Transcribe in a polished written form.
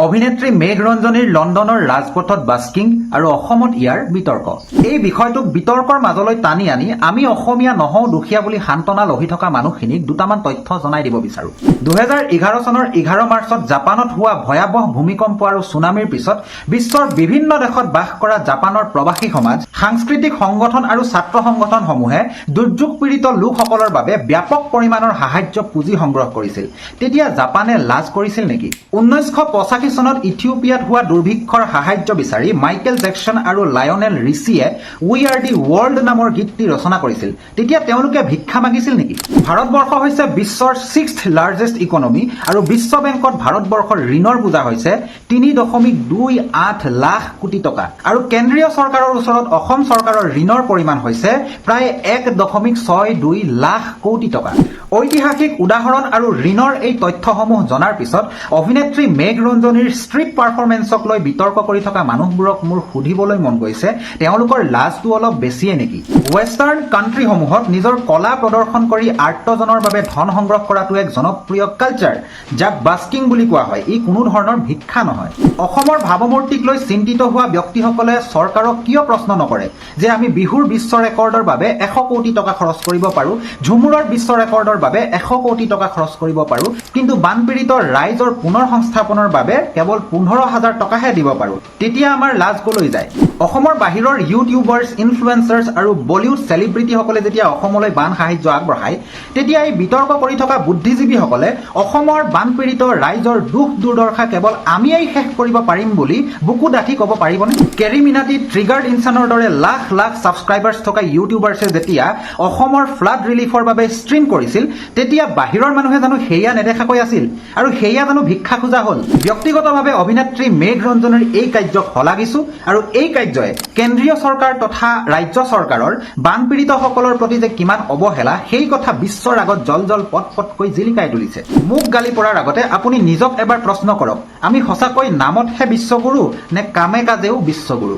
অভিনেত্ৰী মেঘ ৰঞ্জনীৰ লণ্ডনৰ ৰাজপথত বাস্কিং আৰু অসমত ইয়াৰ বিতৰ্ক। এই বিষয়টোক বিতৰ্কৰ মাজলৈ টানি আনি আমি অসমীয়া নহওঁ দুখীয়া বুলি সান্তনা লভি থকা মানুহখিনিক দুটামান তথ্য জনাই দিব বিচাৰো। 2011 চনৰ 11 মাৰ্চত জাপানত হোৱা ভয়াৱহ ভূমিকম্প আৰু চুনামীৰ পিছত বিশ্বৰ বিভিন্ন দেশত বাস কৰা জাপানৰ প্ৰবাসী সমাজ, সাংস্কৃতিক সংগঠন আৰু ছাত্ৰ সংগঠনসমূহে দুৰ্যোগ পীড়িত লোকসকলৰ বাবে ব্যাপক পৰিমাণৰ সাহায্য পুঁজি সংগ্ৰহ কৰিছিল। তেতিয়া জাপানে লাজ কৰিছিল নেকি? 1985 চনত ইথিওপিয়াত হোৱা দুৰ্ভিক্ষৰ সাহায্য বিচাৰি মাইকেল জেকচন আৰু Lionel ৰিচিয়ে "We Are the World" নামৰ গীতটি ৰচনা কৰিছিল। তেতিয়া তেওঁলোকে ভিক্ষা মাগিছিল নেকি? ভাৰতবৰ্ষ হৈছে বিশ্বৰ ছিক্সথ লাৰ্জেষ্ট ইকনমি আৰু বিশ্ব বেংকত ভাৰতবৰ্ষৰ ঋণৰ বোজা হৈছে 3.28 লাখ কোটি টকা আৰু কেন্দ্ৰীয় চৰকাৰৰ ওচৰত অসম চৰকাৰৰ ঋণৰ পৰিমাণ হৈছে প্ৰায় 1.62 লাখ কোটি টকা। ঐতিহাসিক উদাহৰণ আৰু ঋণৰ এই তথ্যসমূহ জনাৰ পিছত অভিনেত্ৰী মেঘ ৰঞ্জনীৰ ষ্ট্ৰীট পাৰফৰ্মেন্সক লৈ বিতৰ্ক কৰি থকা মানুহবোৰক মোৰ সুধিবলৈ মন গৈছে, তেওঁলোকৰ লাজটো অলপ বেছিয়ে নেকি? ৱেষ্টাৰ্ণ কাণ্ট্ৰিসমূহত নিজৰ কলা প্ৰদৰ্শন কৰি আৰ্তজনৰ বাবে ধন সংগ্ৰহ কৰাটো এক জনপ্ৰিয় কালচাৰ, যাক বাস্কিং বুলি কোৱা হয়। ই কোনো ধৰণৰ ভিক্ষা নহয়। অসমৰ ভাৱমূৰ্তিক লৈ চিন্তিত হোৱা ব্যক্তিসকলে চৰকাৰক কিয় প্ৰশ্ন নকৰে যে আমি বিহুৰ বিশ্ব ৰেকৰ্ডৰ বাবে 100 কোটি টকা খৰচ কৰিব পাৰোঁ, ঝুমুৰৰ বিশ্ব ৰেকৰ্ডৰ বাবে 100 কোটি টকা খৰচ কৰিব পাৰোঁ, কিন্তু বানপীড়িত ৰাইজৰ পুনৰ সংস্থাপনৰ বাবে কেৱল 15 হাজাৰ টকাহে দিব পাৰোঁ? তেতিয়া আমাৰ লাজ কলৈ যায়? অসমৰ বাহিৰৰ ইউটিউবাৰ্ছ, ইনফ্লুৱেঞ্চাৰ্ছ আৰু বলিউড চেলিব্ৰিটিসকলে যেতিয়া অসমলৈ বান সাহায্য আগবঢ়ায়, তেতিয়া এই বিতৰ্ক কৰি থকা বুদ্ধিজীৱীসকলে অসমৰ বানপীড়িত ৰাইজৰ দুখ দুৰ্দশা কেৱল আমিয়েই শেষ কৰিব পাৰিম বুলি বুকু ডাঠি ক'ব পাৰিবনে? কেৰি মিনাটি, ট্ৰিগাৰ্ড ইনচানৰ দৰে লাখ লাখ ছাবস্ক্ৰাইবাৰ্ছ থকা ইউটিউবাৰ্ছে যেতিয়া অসমৰ ফ্লাড ৰিলিফৰ বাবে ষ্ট্ৰীম কৰিছিল, তেতিয়া বাহিৰৰ মানুহে জানো সেয়া নেদেখাকৈ আছিল আৰু সেয়া জানো ভিক্ষা খোজা হ'ল? ব্যক্তিগতভাৱে অভিনেত্ৰী মেঘ ৰঞ্জনীৰ এই কাৰ্যক শলাগিছো আৰু এই কাৰ্যই কেন্দ্ৰীয় চৰকাৰ তথা ৰাজ্য চৰকাৰৰ বানপীড়িতসকলৰ প্ৰতি যে কিমান অৱহেলা, সেই কথা বিশ্বৰ আগত জল জল পট পটকৈ জিলিকাই তুলিছে। মোক গালি পৰাৰ আগতে আপুনি নিজক এবাৰ প্ৰশ্ন কৰক, আমি সঁচাকৈ নামতহে বিশ্বগুৰু নে কামে কাজেও বিশ্বগুৰু?